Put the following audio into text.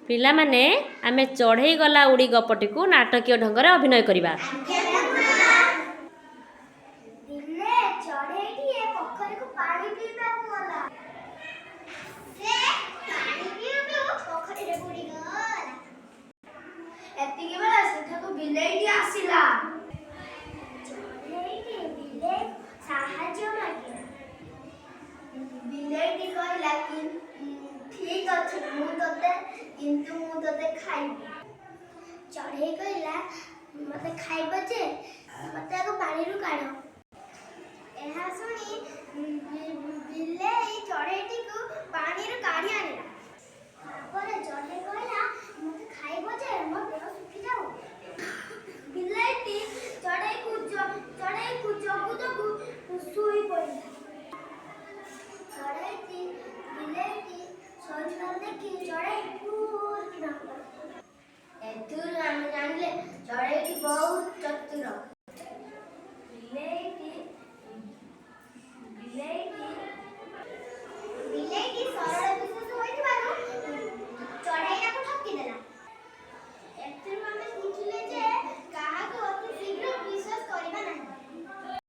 ପିଲାମାନେ, ଆମେ ଚଢ଼େଇ ଗଲା ଉଡ଼ି ଗପଟିକୁ ନାଟକୀୟ ଢଙ୍ଗରେ ଅଭିନୟ କରିବା। ଦିନେ ଚଢ଼େଇଟିଏ ପୋଖରୀକୁ ପାଣି ପିଇବାକୁ ଗଲା। ସେ ପାଣି ପିଉ ପିଉ ପୋଖରୀରେ ବୁଡ଼ିଗଲା। ଏତିକି ବେଳେ ସେଠାକୁ ବିଲେଇଟି ଆସିଲା। ଚଢ଼େଇଟି ବିଲେଇ ସାହାଯ୍ୟ ମାଗିଲା। ବିଲେଇଟି କହିଲା କି ଠିକ ଅଛି, ମୁଁ ତୋତେ କିନ୍ତୁ ମୁଁ ତୋତେ ଖାଇବି। ଚଢ଼େଇ କହିଲା, ମତେ ଖାଇବ ଯେ, ମତେ ଆଗ ପାଣିରୁ କାଢ଼। ଏହା ଶୁଣି ବିଲେଇ ଚଢ଼େଇଟିକୁ ପାଣିରୁ କାଢ଼ି ଆଣିଲା। ତାପରେ